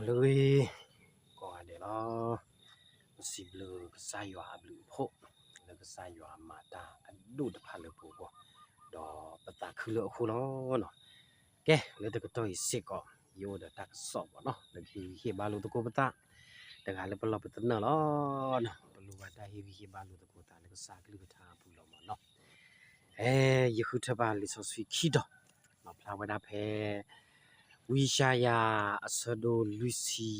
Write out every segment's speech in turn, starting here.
ဂ့ၤ ကိးဂၤဒဲးလီၤ. ပစံးဘျုးကစၢ်ယွၤအဘျုးအဖှိၣ် လၢကစၢ်ယွၤမၤတၢ်အဒိၣ်တဖၣ်လၢပဂီၢ်, ဒီးပသးခုလၢအဃိလီၤ. ကဲ လၢတကတီၢ်အံၤစ့ၢ်ကီး ယအိၣ်ဒီးတၢ်ကစီၣ်ဘၣ်နီၤ လၢကဟ့ၣ်ဂံၢ်ဟ့ၣ်ဘါလိာ်သကိးပသး, တဂၤလၢပလီၢ်ပသနၢၣ်လီၤ. ပလိၣ်ဘၣ်တၢ်ဟ့ၣ်ဂံၢ်ဟ့ၣ်ဘါလိာ်သကိးသးလၢကစၢ်အကလုၢ်ကထါအပူၤလီၤမ့ၢ်နီၤ. အဲ ယဃုထၢဘၣ်လံာ်စီဆှံခံတီၤ, ဖျါဝဲဒၣ်ဖဲ ဝံယၡါယၤ အဆၢဒိၣ်လွံၢ်ဆံ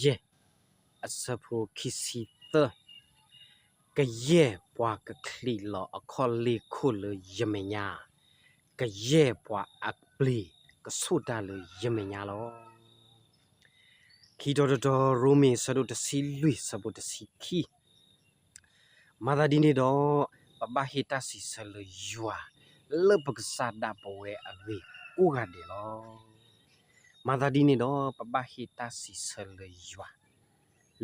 ယဲၢ် အဆၢဖိခံဆံသၢ, ကယဲၢ်ပှၤကချံးလီၤအခီၣ်လ့ၢ်ခိၣ်လၢယမဲာ်ညါ, ကယဲၢ်ပှၤအပျ့ၤကဆိၣ်တၢ်လၢယမဲာ်ညါလီၤ. ခံတီၤတတီၤ ရိမ့ၤ အဆၢဒိၣ်တဆံလွံၢ် အဆၢဖိတဆံခံ, မၤသးဒ်န့ၣ်ဒီး ပဘၣ်ဟ့ၣ်တၢ်စံးဆၢလၢယွၤ လၢပကစၢ်ဒၣ်ပဝဲအဂ့ၢ်ကိးဂၤဒဲးလီၤ. မၤသးဒ်န့ၣ်ဒီး ပဘၣ်ဟ့ၣ်တၢ်စံးဆၢလၢယွၤ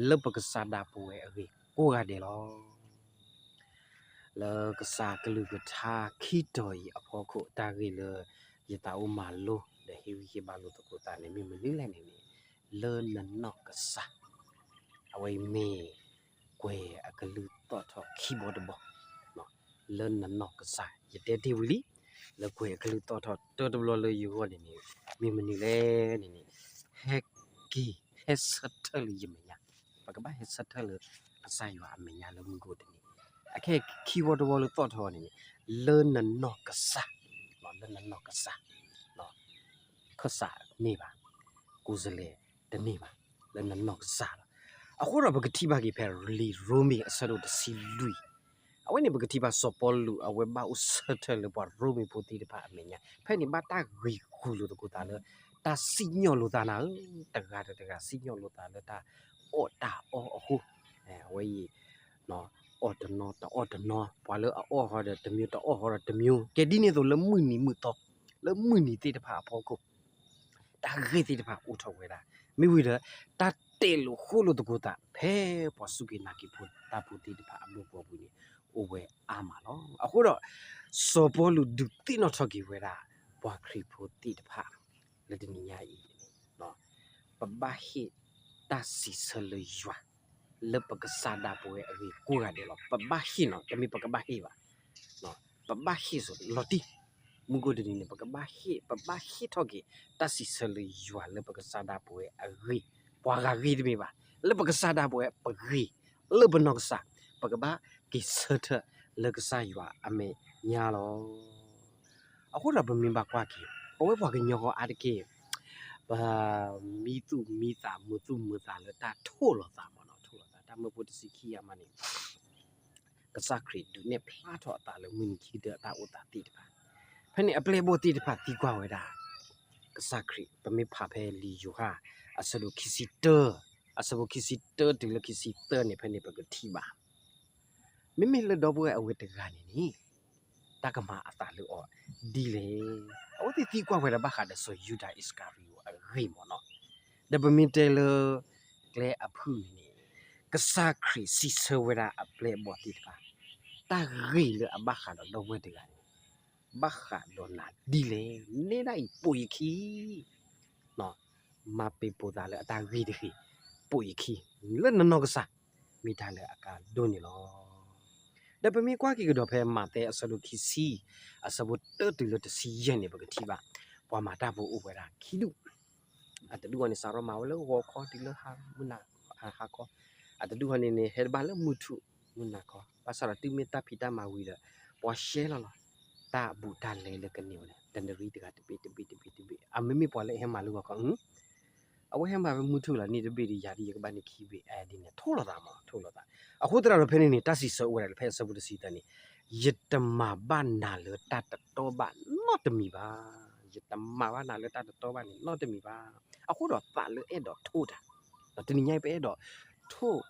လၢပကစၢ်ဒၣ်ပဝဲအဂ့ၢ်ကိးဂၤဒဲးလီၤ. လၢကစၢ်ကလုၢ်ကထါခံတီၤအံၤအဖီခိၣ် တၢ်ဂ့ၢ်လၢယသးအိၣ်မၤလိ ဒီးဟ့ၣ်ဂံၢ်ဟ့ၣ်ဘါလိာ်သကိးသးန့ၣ် မ့ၢ်မနုၤလဲၣ်န့ၣ်န့ၣ် လၢနနီၢ်ကစၢ်, အဝဲအံၤမ့ၢ် ကွဲၤအကလုၢ်သီၣ်ထီၣ်ခံဘီတဘီ, လၢနနီၢ်ကစၢ် ယတဲတ့ၢ်ဝံၤလံ, လၢကွဲၤအကလုၢ်သီၣ်ထီၣ်တၢတဘျီလၢယဂီၢ်န့ၣ်န့ၣ် မ့ၢ်မနုၤလဲၣ်န့ၣ်န့ၣ် ဟဲက့ၤ ဟဲဆၢထၢၣ်လၢယမဲာ်ညါ, ပကဘၣ်ဟဲဆၢထၢၣ်လၢကစၢ်ယွၤအမဲာ်ညါလၢမုၢ်ဂီၢ်တနံၤ, အခဲခံဘီတဘီလၢသီၣ်ထီၣ်န့ၣ်န့ၣ် လၢနနီၢ်ကစၢ်, လၢနနီၢ်ကစၢ် ခၢၣ်စးတန့ၢ်ဘၣ်, ကိးစလဲၤတန့ၢ်ဘၣ်, လၢနနီၢ်ကစၢ်လီၤ. အဃိဒီးပကထံၣ်ဘၣ်က့ၤဖဲလံာ်ရိမ့ၤ အဆၢဒိၣ်တဆံလွံၢ်, အဝဲန့ၣ်ပကထံၣ်ဘၣ်စီၤပီလူး အဝဲဘၣ်အိၣ်ဆၢထၢၣ်လၢပှၤရိမ့ၤဖိသ့ၣ်တဖၣ်အမဲာ်ညါ, ဖဲန့ၣ်ဘၣ်တၢ်ဂ့ၤဂူၤလိာ်သကိးသးလၢ တၢ်စံၣ်ညီၣ်လိာ်သးနၤဧၢ, တဂၤဒီးတဂၤစံၣ်ညီၣ်လိာ်သးလၢတၢ်အီၣ်တၢ်အီအဃိ, အဝဲအံၤ အီၣ်တနီၤတအီၣ်တနီၤ, ပှၤလၢအအီၣ်ဟီဒီးတမျိုး တအီၣ်ဟီဒီးတမျိုး, ကဲဒ်န့ၣ်အသိးလၢမုၢ်နံၤမုၢ်သီ, လၢမုၢ်နံၤသ့ၣ်တဖၣ်အဖီခိၣ်, တၢ်ဂ့ၢ်သ့ၣ်တဖၣ်အိၣ်ထီၣ်ဝဲဒၣ်, မ့ၢ်ဝံၤဒီး တၢ်တဲာ်လိာ်ဃိလိာ်သကိးသး ဖဲပှၤစူၢ်က့ၤနာ်က့ၤဖိတၢ်ဖိသ့ၣ်တဖၣ်အဘိဘိပူၤန့ၣ် အိၣ်ဝဲအါမးလီၤ. အဃိဒီး စီၤပီလူးဒုးသ့ၣ်နီၣ်ထီၣ်က့ၤဝဲဒၣ် ပှၤခရံာ်ဖိသ့ၣ်တဖၣ် လၢတနံၤညါအံၤန့ၣ် ပဘၣ်ဟ့ၣ်တၢ်စံးဆၢလၢယွၤ လၢပကစၢ်ဒၣ်ပဝဲအဂ့ၢ်ကိးဂၤဒဲးလီၤ. ပဘၣ်ဟ့ၣ်နီၤ, တမ့ၢ်ပကဘၣ်ဟ့ၣ်ဘၣ်, ပဘၣ်ဟ့ၣ်စိၤလီၤတံၢ်, မုၢ်ကိၢ်တနံၤန့ၣ် ပကဘၣ်ဟ့ၣ်, ပဘၣ်ဟ့ၣ်ထီၣ်က့ၤ တၢ်စံးဆၢလၢယွၤလၢပကစၢ်ဒၣ်ပဝဲအဂ့ၢ်, ပှၤဂၤဂ့ၢ်တမ့ၢ်ဘၣ်, လၢပကစၢ်ဒၣ်ပဝဲပဂ့ၢ်, လၢပနီၢ်ကစၢ်, ပကဘၣ်က့ၤဆၢထၢၣ်လၢကစၢ်ယွၤအမဲာ်ညါလီၤ. အဃိဒီးပမ့ၢ်ဘၣ်ကွၢ်က့ၤ ပဝဲပှၤကညီအါတက့ၢ် ပမံသူၣ်မံသး မုာ်သူၣ်မုာ်သးလၢတၢ်ထိၣ်လီၤသးမ့ၢ်နီၤ, ထိၣ်လီၤသး တၢ်မၢဖိတဆံခံအမးန့ၣ် ကစၢ်ခရံာ်ဒုးနဲၣ်ဖျါထီၣ်အသးလၢမုၢ်နံၤခံကတၢၢ်အတၢ်အိၣ်သးသ့ၣ်တဖၣ်, ဖဲန့ၣ်အပျဲၢ်အဘီၣ်သ့ၣ်တဖၣ်သံကွၢ်ဝဲဒၣ် ကစၢ်ခရံာ်, ပမ့ၢ်ဖးဖဲလံာ်ယိၤဟၣ် အဆၢဒိၣ်ခံဆံတၢ, အဆၢဖိခံဆံတၢတုၤလၢခံဆံသၢန့ၣ် ဖဲန့ၣ်ပကထံၣ်ဘၣ် မ့မ့ၢ်လၢဒီပုၢ်ဝဲၢ်အဝဲတဂၤန့ၣ်န့ၣ် တၢ်ကမၤအသးလၢအီၤဒ်လဲၣ်. အဝဲသ့ၣ်သံကွၢ်ဝဲဒၣ်ဘၣ်ဃးဒီးစီၤယူဒၤအံၣ်စကၤရံၤယိာ်အဂ့ၢ်မ့ၢ်နီၤ. ဒီးပမ့ၢ်တဲလၢကျဲအဖုၣ်န့ၣ်န့ၣ် ကစၢ်ခရံာ်စံးဆၢဝဲဒၣ်အပျဲၢ်အဘီၣ်သ့ၣ်တဖၣ် တၢ်ဂ့ၢ်လၢအဘၣ်ဃးဒီးဒီပုၢ်ဝဲၢ်တဂၤန့ၣ် ဘၣ်ဃးဒီးနၤဒ်လဲၣ်, နဲဒၣ်အံၤပိာ်ယခံ မၤပ့ၤပိာ်သးလၢအတၢ်ဂ့ၢ်တဂ့ၤ, ပိာ်ယခံ လၢနနီၢ်ကစၢ် မ့ၢ်တၢ်လၢအကါဒိၣ်န့ၣ်လီၤ. ဒီးပမ့ၢ်ကွၢ်က့ၤကဒီးဖဲမးသဲအဆၢဒိၣ်ခံဆံ အဆၢဖိတၢတုၤလၢတဆံယဲၢ်န့ၣ် ပကထံၣ်ဘၣ် ပှၤမၤတၢ်ဖိအိၣ်ဝဲဒၣ်ခံဒူၣ်, အတဒူၣ်အီၤန့ၣ် စးထီၣ်မၤဝဲလၢဂီၤခီတုၤလၢမုၢ်နၤဟါခီ, အတဒူၣ်အီၤန့ၣ်န့ၣ် ဟဲတဘၣ်လၢမုၢ်ထူၣ်မုၢ်နၤခီ, ဘၣ်ဆၣ်ဒီးတုၤမ့ၢ်တၢ်ဖံးတၢ်မၤဝံၤဒီး ပှၤရှဲလီၤလီၤ တၢ်အဘူးတၢ်လဲလၢကန့ၢ်ဝဲန့ၣ် တနရံၣ်တဂၤတဘ့ၣ်တဘ့ၣ်တဘ့ၣ်တဘ့ၣ်, အမ့မ့ၢ်ပှၤလၢအဟဲမၤလၢဂီၤခီ အဝဲဟဲမၤဝဲမုၢ်ထူၣ်လီၤ နံၤတဘ့ၣ်ဒီးယၤဒ်ယကဘၣ်န့ၢ်ခံဘ့ၣ် ဒ်န့ၣ် ထိၣ်လီၤသးမး ထိၣ်လီၤသး. အဃိသတးဒီးဖဲန့ၣ်န့ၣ် တၢ်စံးဆၢအိၣ်ဝဲဒၣ်လၢဖဲအဆၢဖိတဆံသၢန့ၣ်, ယတမၤဘၣ်နၤလၢတၢ်တတီဘၣ်နီတမံၤဘၣ်, ယတမၤဘၣ်နၤလၢတၢ်တတီဘၣ်န့ၣ်နီတမံၤဘၣ်. အဃိဒီးသးလၢအဲၣ်ဒိးထိၣ်တၢ်, ဒီးတနံၤညါအံၤ ပအဲၣ်ဒိးထိၣ်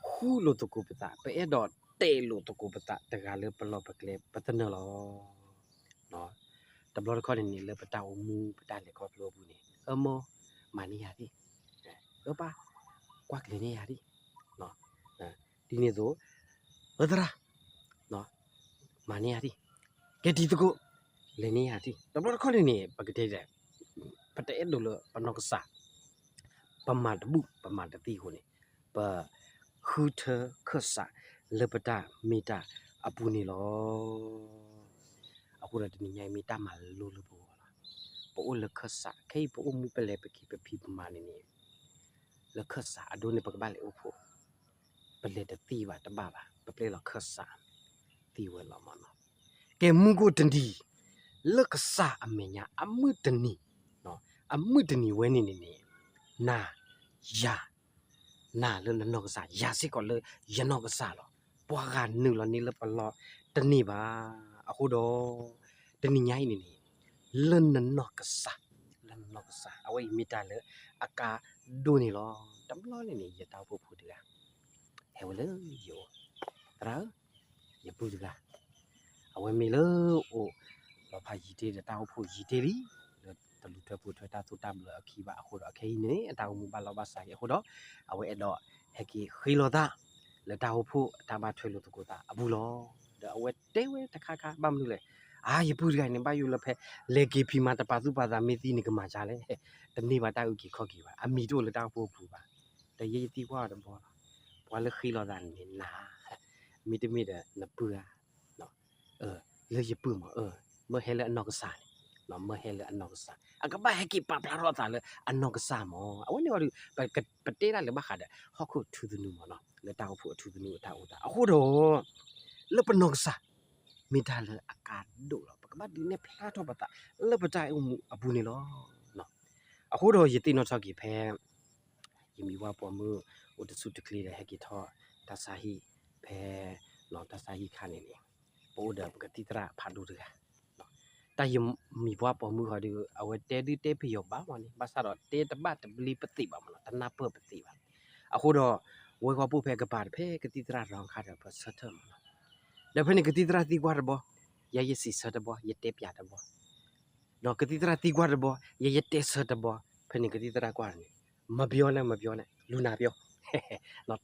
ဃူလိာ်သကိးပသး, ပအဲၣ်ဒိးတဲာ်လိာ်သကိးပသး တဂၤလၢပလီၢ်ပကျဲပသနၢၣ်လီၤ. တဘျီတခီၣ်န့ၣ်န့ၣ် လၢပတၢ်အိၣ်မူ ပတၢ်လဲၤခီဖျိအပူၤန့ၣ် အၢမိၢ် မၤန့ၢ်ယၤဒံး, အၢပၢ် ကွၢ်ကျဲၤန့ၢ်ယၤဒံး, ဒ်န့ၣ်အသိး အၢသရၣ် မၤန့ၢ်ယၤဒံး, ကဲတံၤသကိး လဲၤန့ၢ်ယၤဒံး. တဘျီတခီၣ်န့ၣ်န့ၣ် ပကတဲဒ်လဲၣ်, ပတအဲၣ်ဒိးလၢပနီၢ်ကစၢ် ပမၤတဘူၣ် ပမၤတသံအဃိန့ၣ် ပဃုထၢခၢၣ်စးလၢပတၢ်မ့ၢ်တၢ်အပူၤန့ၣ်လီၤ. အဃိဒီးတနံၤညါအံၤမ့ၢ်တၢ်မၤလိလၢပဂီၢ်လီၤ. ပအိၣ်လၢခၢၣ်စး ခဲအံၤပအိၣ်မူပလဲၤပက့ၤပဖံးပမၤန့ၣ်န့ၣ် လၢခၢၣ်စးအဒိန့ၣ် ပကဘၣ်လဲၤအိၣ်ဖှိၣ်, ပလဲၤတသံဘၣ်တဘၣ်ဘၣ် ပပျဲလီၤခၢၣ်စး သံဝဲလီၤမ့ၢ်နီၤ. ကဲမူခိၣ်တနံၤ လၢကစၢ်အမဲာ်ညါ အမုၢ်တနံၤ, အမုၢ်တနံၤဝဲန့ၣ်န့ၣ်န့ၣ် နၤ ယၤ နၤလၢနနီၢ်ကစၢ် ယၤစ့ၢ်ကီးလၢယနီၢ်ကစၢ်လီၤ. ပှၤဂၤနုာ်လီၤန့ၢ်လၢပလီၢ်တန့ၢ်ဘၣ်. အဃိဒီး တနံၤညါအံၤန့ၣ်န့ၣ် လၢနနီၢ်ကစၢ်, လၢနနီၢ်ကစၢ် အဝဲအံၤမ့ၢ်တၢ်လၢအကါဒိၣ်န့ၣ်လီၤ. တဘျီန့ၣ်န့ၣ် ယတၢ်အိၣ်ဖှိၣ်ဖိတဂၤ ဟဲဝဲလၢယအိၣ်, သရၣ်ဧၢ, ယပုၢ်တဂၤ အဝဲမ့ၢ်လၢအိၣ်လီၤဖးယံာ်တ့ၢ်ဒီးတၢ်အိၣ်ဖှိၣ်ယံာ်တ့ၢ်လံ, လၢတလူၤထွဲပူၤထွဲတၢ်သိၣ်တၢ်ဘျၢအခံဘၣ်အဃိဒီး ခဲအံၤန့ၣ် အတၢ်အိၣ်မူဘၣ်လီၢ်ဘၣ်စးက့ၤအဃိဒီး အဝဲအဲၣ်ဒိးဟဲက့ၤဃ့လိာ်သး လၢတၢ်အိၣ်ဖှိၣ်အတၢ်ဘၣ်ထွဲလိာ်သကိးသးအပူၤလီၤ. ဒီးအဝဲတဲဝဲတခါခါ ဘၣ်မနုၤလဲၣ်, အါ ယပုၢ်တဂၤအံၤန့ၣ် ဘၣ်ယိၣ်လၢဖဲလဲၤက့ၤဖံးမၤတပာ်သူၣ်ပာ်သး မ့ၢ်သံန့ၣ်ကမၤဒ်လဲၣ်, တန့ၢ်ဘၣ်တၢ်အုၣ်က့ၤခီၣ်က့ၤဘၣ်, အမံၤတအိၣ်လၢတၢ်အိၣ်ဖှိၣ်အပူၤဘၣ်. ဒီးယဲယသံကွၢ်အီၤတဘျီလီၤ, ပှၤလၢဃ့လိာ်သးန့ၣ်နၤ မ့တမ့ၢ်ဒီးနပုၢ်ဧါ, လၢယပုၢ်မး, မၢဟဲလၢအနီၢ်ကစၢ်န့ၣ်, မၢဟဲလၢအနီၢ်ကစၢ် အကဘၣ်ဟဲက့ၤပာ်ဖျါထီၣ်အသးလၢအနီၢ်ကစၢ်မး. အဝဲန့ၣ်အီၤဒီး ပတဲတၢ်လၢဘၣ်ဃးဒီး ဟီၣ်ခိၣ်ထူသနူမးနီၤ, လၢတၢ်အိၣ်ဖှိၣ်အထူသနူအတၢ်အိၣ်သး အဃိဒီး လၢပနီၢ်ကစၢ် မ့ၢ်တၢ်လၢအကါဒိၣ်လီၤ. ပကဘၣ်ဒုးနဲၣ်ဖျါထီၣ်ပသး လၢပတၢ်အိၣ်မူအပူၤန့ၣ်လီၤ. အဃိဒီးယသ့ၣ်နီၣ်ထီၣ်က့ၤဖဲ ယမံၤပှၢ်ပိာ်မုၣ်အိၣ်တဆူၣ်တချ့ဒီး ဟဲက့ၤထီၣ်တၢ်ဆါဟံၣ် ဖဲ တၢ်ဆါဟံၣ်ခါန့ၣ်န့ၣ် ပအိၣ်ဒီးပကသံၣ်သရၣ်ဖးဒိၣ်တဂၤ, တၢ်ယမံၤပှၢ်ပိာ်မုၣ်ဃီဒီး အဝဲတဲဒုတဲပယီၤဘၣ်မးန့ၣ် ဘၣ်ဆၣ်ဒီးတဲတဘၣ်တဘျ့ပသ့ၣ်ဘၣ်မးနီၤ, တနၢ်ပၢၢ်ပသ့ၣ်ဘၣ်. အဃိဒီး ဝဲဃီပိၢ်ဖဲကပၤတဖဲကသံၣ်သရၣ်ရီခါဒီး ပဆၢထၢၣ်မးနီၤ, ဒီးဖဲန့ၣ်ကသံၣ်သရၣ်သံကွၢ်တဘီ, ယဲယစံးဆၢတဘီ, ယတဲပၠးတဘီ ဒီးကသံၣ်သရၣ်သံကွၢ်တဘီ, ယဲယတဲဆၢတဘီ, ဖဲန့ၣ်ကသံၣ်သရၣ်ကွၢ်န့ၣ်, မပြောနဲ့, မပြောနဲ့, လူနာပြော,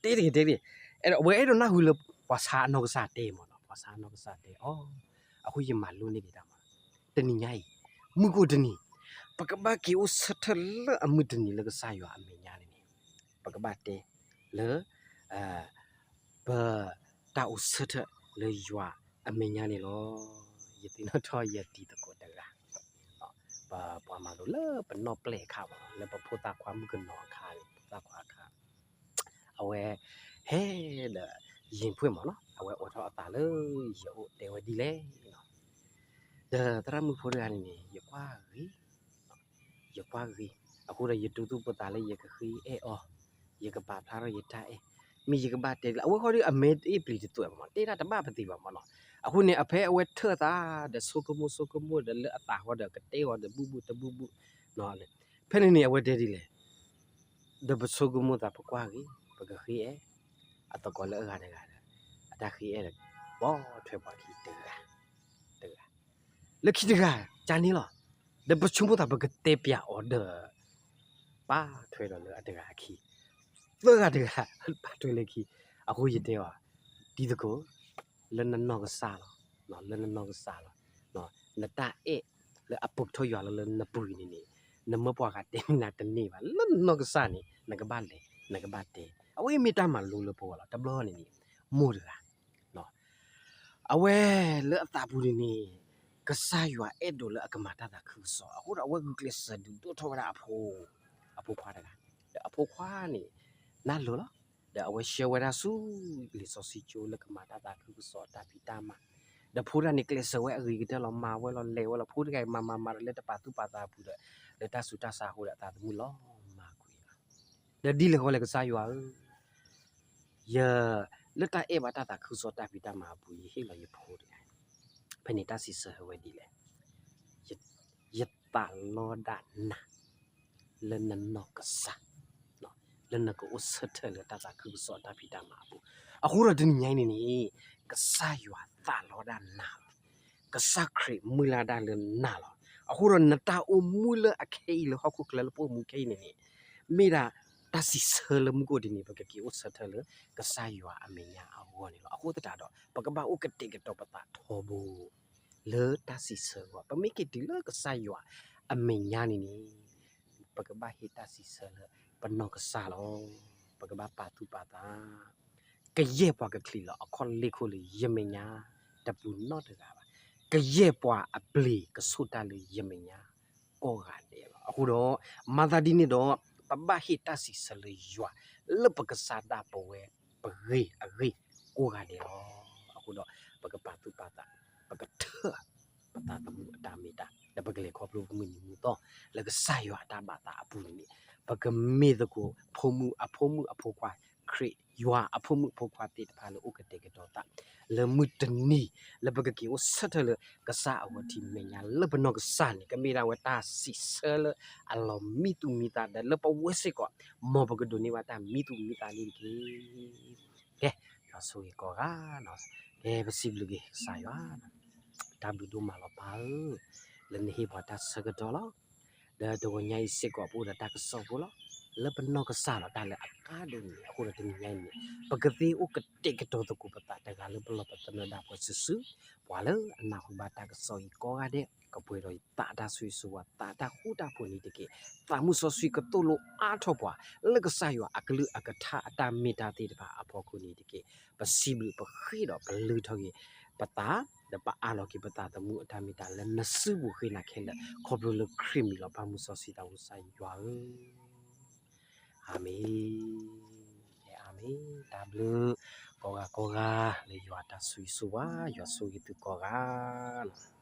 တဲတဂ့ၤ, တဲတဂ့ၤ, အဝဲအဲၣ်ဒိးနၢ်ဟူလၢပှၤဆါအနီၢ်ကစၢ်တဲမးနီၤ, ပှၤဆါအနီၢ်ကစၢ်တဲအီၤ, အဃိယမၤလိန့ၢ်က့ၤတၢ်မး, တနံၤညါအံၤ, မုၢ်ကိၣ်တနံၤ, ပကဘၣ်က့ၤအိၣ်ဆၢထၢၣ်လၢအမုၢ်တနံၤလၢကစၢ်ယွၤအမဲာ်ညါန့ၣ်န့ၣ်, ပကဘၣ်တဲလၢ ပတၢ်အိၣ်ဆၢထၢၣ်လၢယွၤအမဲာ်ညါန့ၣ်လီၤ. ယသ့ၣ်နီၣ်ထီၣ်ယတံၤသကိးတဂၤ, ပပှၤမၤလိလၢပနီၢ်ပျဲၢ်အခါမးနီၤ, လၢပဖိသၣ်ခွါမုၣ်ကနီၤအခါန့ၣ်, ဖိသၣ်ခွါအခါ, အဝဲ ဟဲဒီး ယံၤဖှ့ၣ်မးနီၤ, အဝဲအိးထီၣ်အသးလၢယအိၣ်တဲဝဲဒ်လဲၣ် ဒီးသရၣ်မုၣ်ဖိတဂၤန့ၣ်န့ၣ် ယကွၢ်ဂ့ၤ, ယကွၢ်ဂ့ၤ, အဃိဒီးယတူၢ်သူၣ်ပိၢ်သးလၢယကဃ့အဲၣ်အီၤ, ယကပာ်ဖျါထီၣ်ယတၢ်အဲၣ်, မ့ၢ်ယကဘၣ်တဲဒ်လဲၣ်, အဝဲဃီဒီးအမဲာ်တအ့ၣ်ပျံၤတသွဲၣ်ဘၣ်မး, တဲတၢ်တဘၣ်ပသ့ၣ်ဘၣ်မးနီၤ, အဃိန့ၣ် အဖဲအဝဲထၢၣ်သးဒီးဆိကမိၣ်ဆိကမိၣ် ဒီးလၢအသးဃီဒီးကတဲအီၤဒီးဘူၣ်ဘူၣ်တဘူၣ်ဘူၣ်, ဖဲန့ၣ်န့ၣ် အဝဲတဲဒ်လဲၣ် ဒီးပဆိကမိၣ်သးပကွၢ်ဂ့ၤ, ပကဃ့အဲၣ်, အသကိးလၢအဂၤတဂၤဒီး အတၢ်ဃ့အဲၣ်ဒီး ဘီထွဲပှၤခံတဂၤ, တဂၤ, လၢခံတဂၤ ကန့ၣ်လီၤ, ဒီးပဆိကမိၣ်သးပကတဲပၠးအီၤဒီး ပာ်ထွဲဒီးလၢအတဂၤအခံ, သၢဂၤတဂၤ ပာ်ထွဲလၢခံ, အဃိယတဲအီၤ, တံၤသကိး လၢနနီၢ်ကစၢ်လီၤ, လၢနနီၢ်ကစၢ်လီၤ, နတၢ်အဲၣ်လၢအပူၤကထီၣ်ယွၤလၢလၢနပူၤအံၤန့ၣ်န့ၣ်, နမၢပှၤဂၤတဲနၤတန့ၢ်ဘၣ်, လၢနနီၢ်ကစၢ်န့ၣ် နကဘၣ်လဲၤ နကဘၣ်တဲ, အဝဲမ့ၢ်တၢ်မၤလိလၢပဂီၢ်လီၤ. တဘျီန့ၣ်န့ၣ် မိၢ်တဂၤ အဝဲလၢအသးပူၤန့ၣ်န့ၣ် ကစၢ်ယွၤအဲၣ်ဒိးလၢအကမၤတၢ်သးခုကစီၣ်, အဃိဒီးအဝဲဂုာ်ကျဲးစၢးဒုးဒိၣ်ထီၣ်ဝဲဒၣ်အဖိ, အဖိခွါတဂၤ, ဒီးအဖိခွါန့ၣ် နၢ်လိၤလီၤ, ဒီးအဝဲဆှၢဝဲဒၣ်ဆူ လံာ်စီဆှံကၠိလၢကမၤတၢ်သးခုကစီၣ်တၢ်ဖံးတၢ်မၤ, ဒီးဖိတဂၤန့ၣ် ကျဲးစၢးဝဲအဂ့ၤကတၢၢ်လီၤ, မၤဝဲလီၤ, လဲၤဝဲလီၤ, ဖိတဂၤအံၤမၤမၤမၤဒီးလၢတပာ်သူၣ်ပာ်သးအပူၤဒီး လၢတၢ်ဆူးတၢ်ဆါအဃိဒီးအသးသမူလီၤမၢ်ကွံာ်လီၤ. ဒီးဒ်လဲၣ်ဃီလဲၣ် ကစၢ်ယွၤဧၢ, ယ လၢတၢ်အဲၣ်ဘၣ်တၢ်သးခုကစီၣ်တၢ်ဖံးတၢ်မၤအပူၤ ယဟ့ၣ်လီၤယဖိတဂၤ, ဖဲန့ၣ်တၢ်စံးဆၢဝဲဒ်လဲၣ်, ယသးလီဒၣ်နၤ လၢနနီၢ်ကစၢ်, လၢနကအိၣ်ဆၢထၢၣ်လၢတၢ်သးခုကစီၣ်တၢ်ဖံးတၢ်မၤအပူၤ, အဃိဒီးတနံၤညါအံၤန့ၣ်န့ၣ် ကစၢ်ယွၤသးလီဒၣ်နၤလီၤ. ကစၢ်ခရံာ်မုၢ်လၢ်ဒၣ်လၢနၤလီၤ. အဃိဒီးနတၢ်အိၣ်မူလၢအခဲအံၤလၢဟီၣ်ခိၣ်ချၢလၢပအိၣ်မူခဲအံၤန့ၣ်န့ၣ် မ့ၢ်ဒၣ်တၢ်စံးဆၢလၢမုၢ်ကအိၣ်ဒ်န့ၣ် ပကက့ၤအိၣ်ဆၢထၢၣ်လၢ ကစၢ်ယွၤအမဲာ်ညါအဂီၢ်န့ၣ်လီၤ. အဃိသတးဒီး ပကဘၣ်အိၣ်ကတဲာ်ကတီၤပသးထီဘိ လၢတၢ်စံးဆၢအဂီၢ်, ပမ့ၢ်က့ၤတုၤလၢကစၢ်ယွၤအမဲာ်ညါန့ၣ်န့ၣ် ပကဘၣ်ဟ့ၣ်တၢ်စံးဆၢလၢ ပနီၢ်ကစၢ်လီၤ. ပကဘၣ်ပာ်သူၣ်ပာ်သး, ကယဲၢ်ပှၤကချံးလီၤ အခီၣ်လ့ၢ်ခိၣ်လၢယမဲာ်ညါ တပူၤနီတဂၤဘၣ်. ကယဲၢ်ပှၤအပျ့ၤကဆိၣ်တၢ်လၢယမဲာ်ညါ ကိးဂၤဒဲးလီၤ. အဃိဒီး မၤသးဒ်န့ၣ်ဒီး ပဘၣ်ဟ့ၣ်တၢ်စံးဆၢလၢယွၤ လၢပကစၢ်ဒၣ်ပဝဲပဂ့ၤအဂ့ၢ်ကိးဂၤဒဲးလီၤ. အဃိဒီး ပကပာ်သူၣ်ပာ်သး, ပကထၢၣ် ပသးသမူအတၢ်မ့ၢ်တၢ် ဒီးပကလဲၤခီဖျိမုၢ်နံၤမုၢ်သီ လၢကစၢ်ယွၤအတၢ်ဘၣ်သးအပူၤန့ၣ် ပကမ့ၢ်သကိး ဖိမုၣ်အဖိမုၣ်အဖိခွါ ခရံာ်ယွၤအဖိမုၣ်ဖိခွါသ့ၣ်တဖၣ်လၢအိၣ်ကတဲာ်ကတီၤသး လၢမုၢ်တနံၤ လၢပကက့ၤအိၣ်ဆၢထၢၣ်လၢကစၢ်အဂီၢ်ထံးမဲာ်ညါ လၢပနီၢ်ကစၢ်န့ၣ် ကမ့ၢ်ဒၣ်ဝဲတၢ်စံးဆၢလၢအလီၤမံသူၣ်မံသး ဒီးလၢပဝဲစ့ၢ်ကီး မ်ပကဒိးန့ၢ်ဘၣ်တၢ်မံသူၣ်မံသးန့ၣ်တက့ၢ်. ကဲ, ယွၤဆိၣ်ဂ့ၤကိးဂၤ, ကဲ ပစံးဘျုးက့ၤကစၢ်ယွၤ, တၢ်ဘျုးဒိၣ်မးလီၤပၢ်ဧၢ, လၢနဟ့ၣ်ပှၤတၢ်ဆၢကတီၢ်လီၤ. ဒီးတဂီၤညါအံၤစ့ၢ်ကီး ပအိၣ်ဒီးတၢ်ကစီၣ်ဖိလီၤ. လၢပနီၢ်ကစၢ်လီၤ တၢ်လၢအကါဒိၣ်န့ၣ် အဃိဒီးတနံၤညါအံၤန့ၣ် ပကသ့အိၣ်ကတဲာ်ကတီၤသကိးပသးတဂၤလၢပလီၢ်ပသနၢၣ်ဒၣ်ပှၤစုာ်စုာ်, ပှၤလၢအနၢ်ဟူဘၣ်တၢ်ကစီၣ်အံၤကိးဂၤဒဲး ကပှဲၤဒီးသးတၢ်ဆိၣ်ဂ့ၤဆိၣ်ဝါ သးတၢ်ဃူတၢ်ဖိးန့ၣ်တက့ၢ်. သးမုၢ်စီဆှံကသိၣ်လိအါထီၣ်ပှၤ လၢကစၢ်ယွၤအကလုၢ်အကထါအတၢ်မ့ၢ်တၢ်သ့ၣ်တဖၣ်အဖီခိၣ်န့ၣ်တက့ၢ်. ပစံးဘျုးပဃ့ဒီးပလုၢ်ထီၣ်က့ၤပသး ဒီးပအးလီၤက့ၤပသးသမူအတၢ်မ့ၢ်တၢ်လၢနစုပူၤဃ့နၤခဲလၢာ် ခီဖျိလၢခရံာ်မံၤလီၤ. ပၢ်မုၢ်စီဆှံသးဝံၣ်စၢ်ယွၤဧၢ, အၤမ့ၣ်, အၤမ့ၣ်, တၢ်ဘျုးကိးဂၤကိးဂၤ လၢယွၤတၢ်ဆိၣ်ဂ့ၤဆိၣ်ဝါ ယွၤဆိၣ်ဂ့ၤသုကိးဂၤလီၤ.